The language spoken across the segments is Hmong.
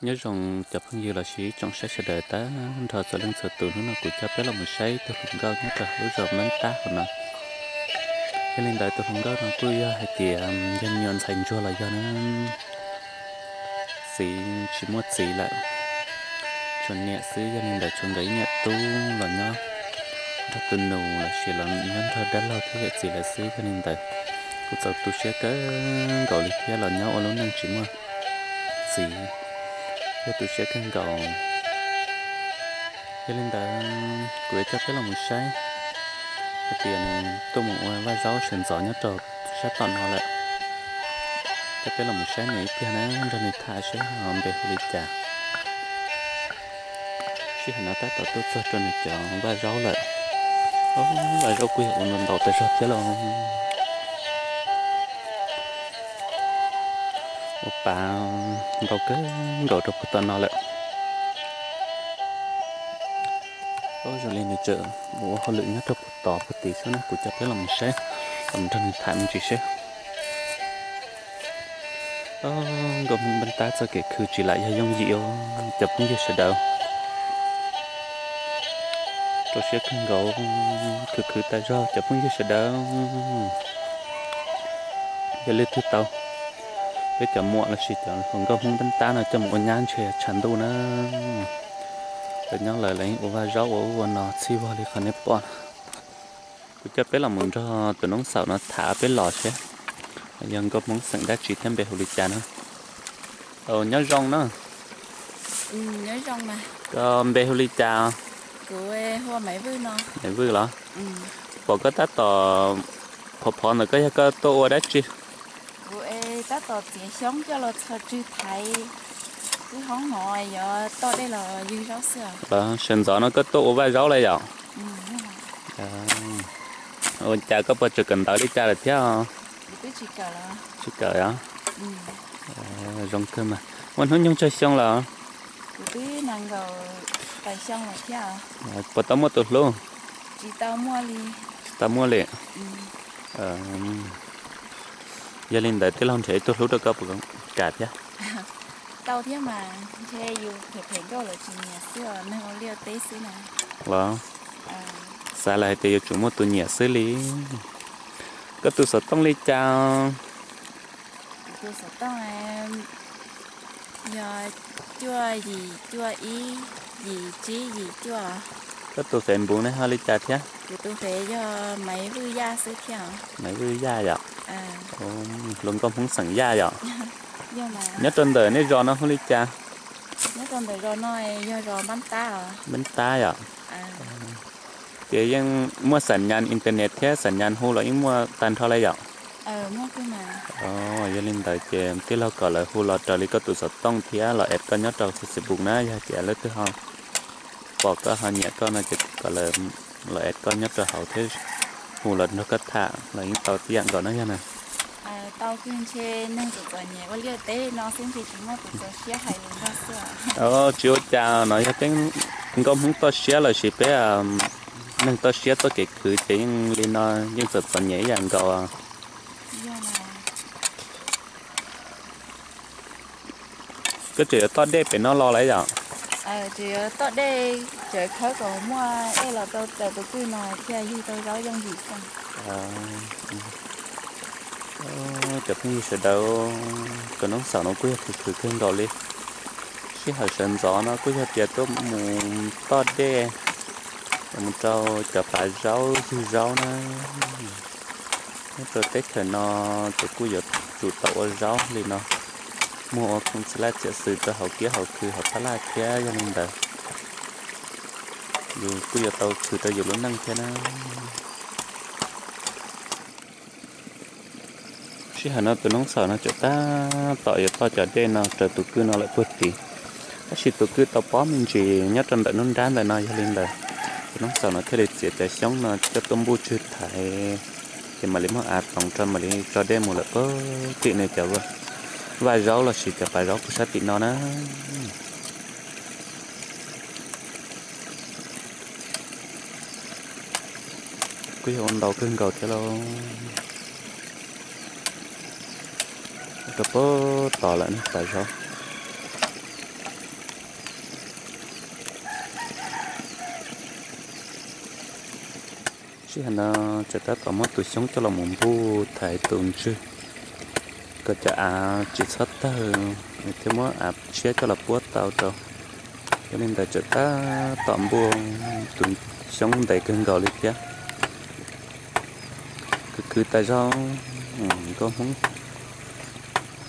Nyob zoo cov phooj ywg los sis tsoom saib sawv daws tag nrho txhua leej txhua tus, hnub no kuv coj peb los mus saib tus hluas nkauj nyob rau lub zos Mab Tab hauv no. Yog li ntawd tus hluas nkauj no kuj yog hais tias yog me nyuam ntxhais ntsuag los yog na, txiv tsis muaj txiv lawm, tshuav niam xwb. Yog li ntawd tshuav nkawd ib niam tub los nyob nrog tus nus los sis los nyob nrog dab laug thiab yawm txiv lawv xwb. Yog li ntawd kuj txaus tu siab kawg nkaus li thiab, los nyob ua lub neej tsis muaj txiv, kuj tu siab kawg nkaus. Yog li ntawd kuv yuav coj peb los mus saib hais tias nws tuaj mus ua vaj zaub sawv ntxov nyob rau sab tom no lawm. Coj peb los mus saib nws ib pliag na, nrog nws tham seb ho npe hu li cas. Sij hawm no tab tom tuaj txog rau nws cov vaj zaub lawm. Vaj zaub kuj yog ua ntau ntau tas zog thiab lauj. Ua pas ntau kawg nkaus rau puag tom no lawm. Zoo li nws tseem ua hauj lwm nyob rau puag tod puag tid xwb na, kuv coj peb los mus saib, los nrog nws tham me ntsis seb. Nkauj Hmoob Npab Tab txoj kev khwv tsis lam yog yooj yim os cov phooj ywg sawv daws. Rau siab kawg nkaus, khwv khwv tas zog cov phooj ywg sawv daws. Yog leej twg tau peb cov muam los sis cov hluas nkauj Hmoob Npab Tab no coj mus ua nyab ntshe tshav ntuj na. Lawv nyob lawv lawv yeej ua vaj zaub ua ub ua no txhij vog li qhov nej pom. Kuv coj peb los mus nrog tus noob xaum no tham peb los seb yog nkauj Hmoob xeem dab tsi thiab npe hu li cas na. Nyob zoo na. Koj npe hu li cas? Maiv Vwj los? Pom koj tab tom phov phov ntawm koj yog koj tuaj ua dab tsi? Sawv ntxov no koj tuaj ua vaj zaub lawm yom? Ua cas koj puas tseem kawm ntawv li cas lawm thiab? Tsis kawm os. Zoo kawg mas. Muaj hnub nyoog tsawg xyoo lawm? Puas tau muaj tus hlub? Tsis tau muaj li. Yog li ntawd tij laug nrhiav ib tug hlub rau koj puas kam thiab? Los, xav lawm hais tias yuav tsum muaj tus nyiam xwb li. Koj tus xov tooj li cas? Koj tus Facebook ne ho li cas thiab? Maiv Vwj Yaj yom? Hluas nkauj Hmoob xeem Yaj yom? Nyob rau ntawm nej zos no hu li cas? Npab Tab yom? Ces yeej muaj xam nyas internet thiab xam nyas hu los yeej muaj tag nrho li yom? Yog li ntawd ces tij laug kom lawv hu los raws li koj tus xov tooj thiab los add koj nyob rau Facebook na, yog tias leej twg ho pom koj ho nyiam koj no ces kom lawv los add koj nyob rau hauv thiab hu los nrog koj tham los yeej tau tib yam nkaus na yog na. Tsis ua cas no, yog peb nkauj Hmoob toj siab los sis peb neeg toj siab txoj kev khwv ces yeej li no, yeej txom txom nyem ib yam nkaus. Koj tseem yuav toj dej pem no los lawm yom? Cov phooj ywg sawv daws, tus noob xaum no kuj yog khwv khwv kawg nkaus li. Sij hawm sawv ntxov no kuj yog tias tuaj mus toj dej, mus rau cov pav zaub yug zaub na. Nyob rau teb chaws no ces kuj yuav tsum tau ua zaub li no, muag ua khoom txiv laj txiav xwm rau hauv kiab hauv khw hauv phab laj thiab. Yog li ntawd yus kuj yuav tau khwv rau yus lub neej thiab na. Sij hawm no tus noob xaum no tseem tab tom yuav toj cov dej no raws tus kwj no lawm puag tid, tab sis tus kwj tau pob me ntsis nyob rau ntawm nruab nrab ntawm no. Yog li ntawd tus noob xaum no thiaj li txiav cov xyoob no coj tuaj npuj tswg thaiv, ces mam li muab av toov rau mam li tso dej mus lawm puag tim nws cov vaj zaub los sis cov pav zaub puag sab tim no na. Kuj yog ua ntau kawg nkaus thiab lauj. Rau puag tod lawm na, pav zaub. Sij hawm no tseem tab tom muab tus xyoob coj los mus npuj thaiv tus ntswg kom cov av tsis txhob tawg, thiab muab av tshiab coj los puab tau rau. Yog li ntawd tseem tab tom npuj tus xyoob ntev kawg nkaus li thiab. Khwv khwv tas zog, nkauj Hmoob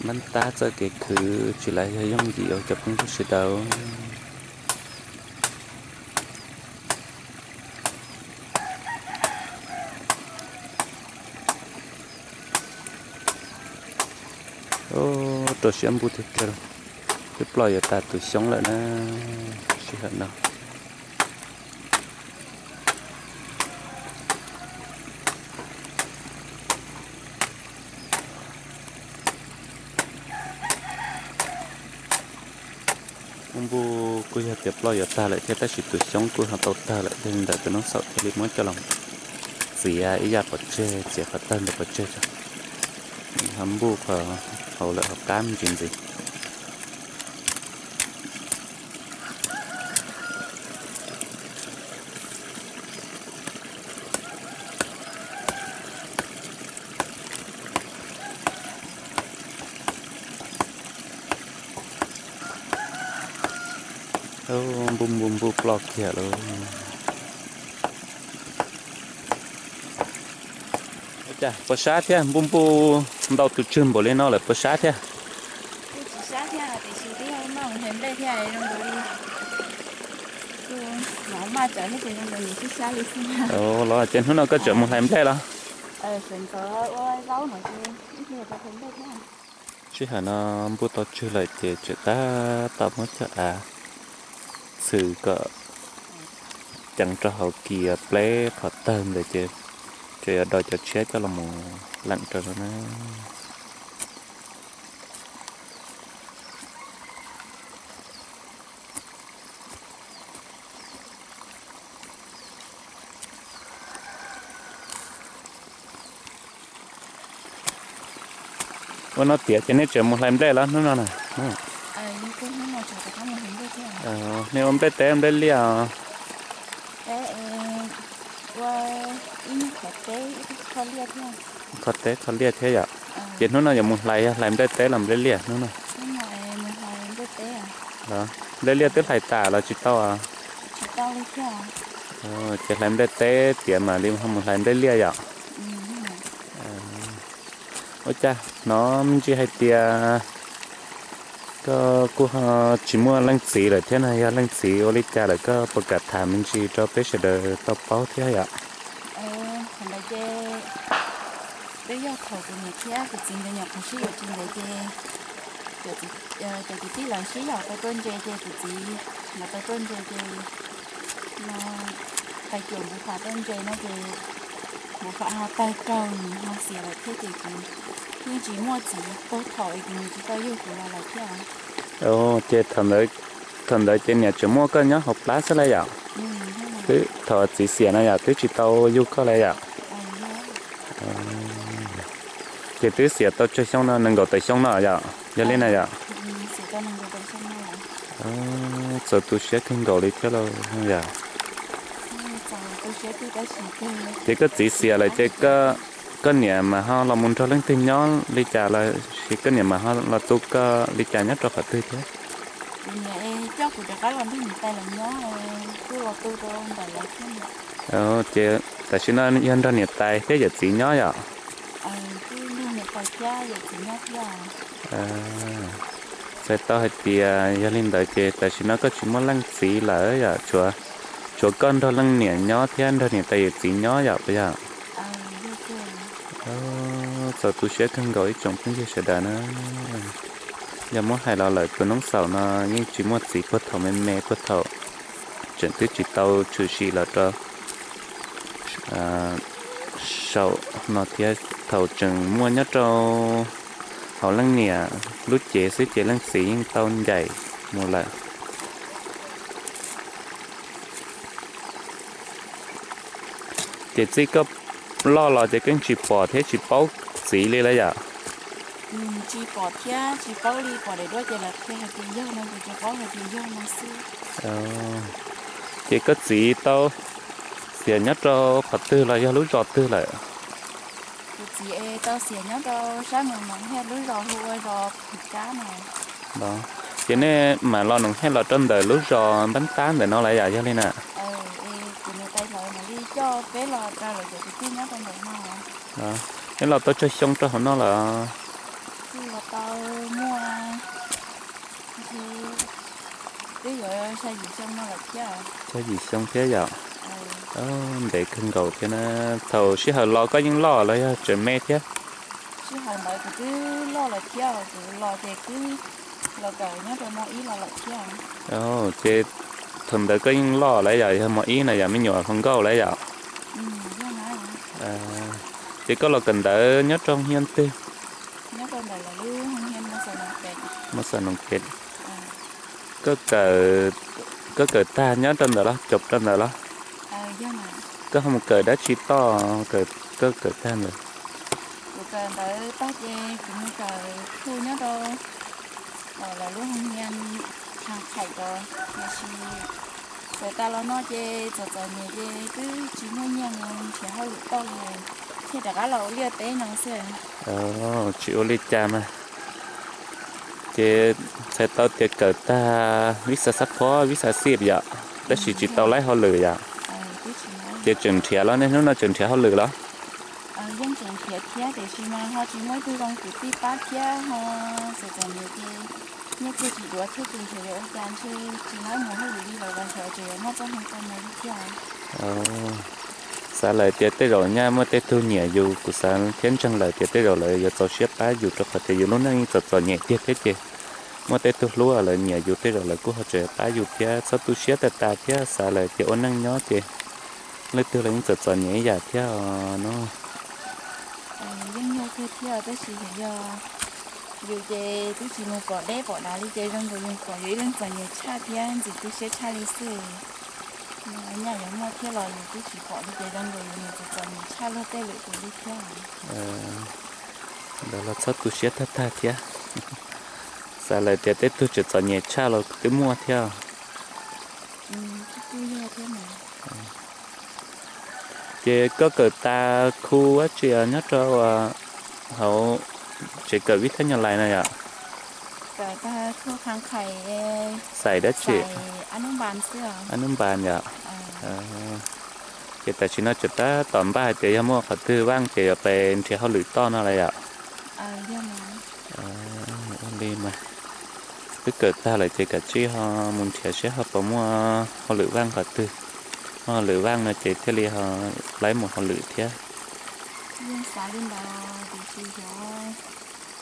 nab tab txoj kev khwv tsis lav yog yooj yim ua cov phooj ywg sawv daws. Rau siab npuj tiag tiag, twb ploj yuav tag tus xyoob lawm na, sij hawm no. Npuj kuj yog tias ploj yuav tag lawm thiab tab sis tus xyoob kuj ho tau tawg lawm, yog li ntawd tus noob xaum thiaj li muab coj los txiav ib yam pov tseg, txiav qhov tawg ntawd pov tseg tso, ho npuj qhov hauv lawm hauv qab me ntsis ntxiv. Npuj npuj npuj ploj kiag lauj. Ua cas puas sab thiab, npuj npuj ntau tus tswg npaum li no lawm puas sab thiab? Los ces hnub no koj tseem mus hlais nplej los? Sij hawm no npuj tau tswg lawm ces tseem tab tom muab cov av txhwm kom ceev rau hauv kis pleb qhov tawg ntawd ces tseem yuav do cov tshiab coj los mus leem rau no na. Ua no tiav ces nej tseem mus hlais nplej los hnub no na? Nej ua nplej teb nplej liaj? Qhov teb qhov liaj thiab yom. Ces hnub no yuav mus hlais, yog hlais nplej teb los nplej liaj hnub no? Nplej liaj twb hlais tas los tsis tau? Ces hlais nplej teb tiav mam li ho mus hlais nplej liaj yom. Ua cas hnov me ntsis hais tias koj kuj ho tsis muaj leej txiv lawm thiab no, yog leej txiv ua li cas lawm koj puas kam tham me ntsis rau peb sawv daws tau paub thiab yom? Qhov ntawd ces twb yog thaum kuv niam thiab kuv txiv nkawd nyuam qhuav sib yuav tsis ntev ces cov kwv tij lawv sib yaum tau tuaj ntse ces kuv txiv lawv tau tuaj ntse ces no, tag cuam npuv fam tuaj ntse no ces npuv fam ho tawg raug nws ho xiam lawm thiab ces kuv yeej tsis muaj txiv puag thaum es kuv niam tsis tau yug kuv los lawm thiab. Ces thaum ntawd ces niam tseem muaj koj nyob hauv plab xwb lauj yom? Twb thaum txiv xiam no yom twb tsis tau yug koj lauj yom? Ces twb xiam tau tsawg xyoo no, nees nkaum tawm xyoo no yom? Yog li na yom? Txaus tu siab kawg nkaus li thiab lauj yom? Ces koj txiv xiam lawm ces koj niam mas ho los mus nrog leej twg nyob li cas los sis koj niam mas ho los tu koj li cas nyob rau qhov twg thiab? Ces tam sim no yog nrog niam tais thiab yawm txiv nyob yom? Txhais tau hais tias yog li ntawd ces tam sim no koj tsis muaj leej txiv lawm yom, tshuav koj nrog leej niam nyob thiab nrog niam tais yawm txiv nyob yom puas yog? Txaus tu siab kawg nkaus ib tsoom phooj ywg sawv daws na. Yog muab hais los lawm tus noob xaum no yeej tsis muaj txiv puag thaum me me puag thaum tseem twb tsis tau tshwm sim los rau saum no thiab, thaum tseem muaj nyob rau hauv leej niam lub cev xwb ces leej txiv yeej tau ncaim mus lawm. Ces txij koj loj los ces koj tsis pom thiab tsis paub txiv li lawm yom? Tsis pom thiab tsis paub li, pom daim duab ces lawv qhia hais tias yog no ces paub hais tias yog no xwb. Ces koj txiv tau Xiam nyob rau qhov twg los yog lub zos twg lawm? Kuv txiv es tau xiam nyob rau sab Moos Noov Hej lub zos hu ua zos Phim Kab no. Ces nej mam los Noov Hej los rau ntawm lub zos Npab Tab ntawm no lawm yom, yog li na? Kuv niam tais lawv mam li coj peb los rau lawv cov kwv tij nyob rau ntawm no. Neb los tau tsawg xyoo rau hauv no lawm? Kuj los tau muaj twb yuav xya yim xyoo no lawm thiab. Xya yim xyoo thiab yom? Ntev kawg nkaus thiab na. Thaum sij hawm los koj yeej loj los yog tseem me thiab? Sij hawm ntawd kuv twb loj lawm thiab, kuv los ces twb los kawm nyob rau mos ib los lawm thiab. Ces thaum ntawd koj yeej loj lawm yom, yog mos ib na yom, me nyuam hluas nkauj lawm yom? Ces koj los kawm ntawv nyob rau hia twg? Mos Xas Noos Kev. Koj kawm tag nyob rau ntawd los, cov rau ntawd los? Koj ho mus kawm dab tsi toj, koj kawm tag ntawd? Kuv kawm ntawd tag ces kuv mus kawm khu nyob rau lawv lub hoo hia Khas Khaim tod, tiam sis txawm tas los no ces txom txom nyem ces twb tsis muaj nyiaj mus nrhiav hauj lwm toj li, thiaj rov qab los ua liaj teb no xwb. Tsis ua li cas mas. Ces txhais tau tias kawm tag vib xav xab phob, vib xav xib yom, tab sis tsis tau laib hauj lwm yom? Ces tseem nrhiav los, niaj hnub no tseem nrhiav hauj lwm los? Yeej tseem nrhiav thiab, tiam sis mas ho tsis muaj ib tug zoo kwv tij pab thiab ho txom txom nyem ces nyiaj txiag tsis duav thiab ces nrhiav yuav ua cas ntshe tsis laib mus hauj lwm li lawm los nrhiav tseem yuav muaj txoj hmoo tau mus li thiab. Xav lawm tias tej zaum nyaj muaj tej tug nyiam yus, kuv xav thiab ntseeg lawm tias tej zaum lawv yuav txaus siab pab yus rau qhov tias yus lub neej yeej txom txom nyem tiag thiab ces muaj tej tug hlub lawv nyiam yus tej zaum lawv kuj ho tseem pab yus thiab. Txhob tu siab tag tas thiab, xav lawm tias ua neej nyob ces leej twg los yeej txom txom nyem ib yam thiab os no. Yeej yog tiag thiab tab sis yog yus ces twb tsis mus pom deb pom dav li ces zoo nkaus yus pom yus ib leeg txom nyem tshaj thiab ntxim tu siab tshaj li xwb. Nyaj yuav muaj thiab los yus twb tsis pom li ces zoo nkaus yus mus txom txom nyem tshaj luag tej lwm tus li thiab. Ntawd los txhob tu siab tag tag thiab. Xav lawm tias tej tug tseem txom nyem tshaj los twb muaj thiab. Ces koj kawm tas khu dab tsi nyob rau hauv tsev kawm vib thab nyab laj no yom? Xais dab tsi? Ab nub npas yom. Ces tam sim no tseem tab tom npaj hais tias yog muaj qhov twg vaj ces yuav pais nrhiav hauj lwm toj no lawm yom? Ua li mas, twb kawm tag lawm ces kav tsij ho mus nrhiav seb ho puas muaj hauj lwm vaj qhov twg. Muaj hauj lwm vaj no ces thiaj li ho laib mus hauj lwm thiab. Yeej xav li ntawd tiam sis xyov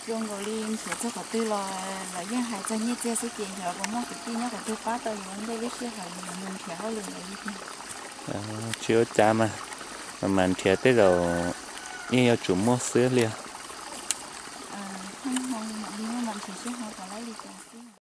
zoo nkaus li nrhiav txog qhov twg los lawv yeej hais txog nyiaj txiag xwb ces xyov puas muaj kwv tij nyob qhov twg pab tau yus ua ntej lub sij hawm yus yuav mus nrhiav hauj lwm ntawd li tiag. Tsis ua cas mas, mas nrhiav tej zaum yeej yuav tsum muaj xwb li.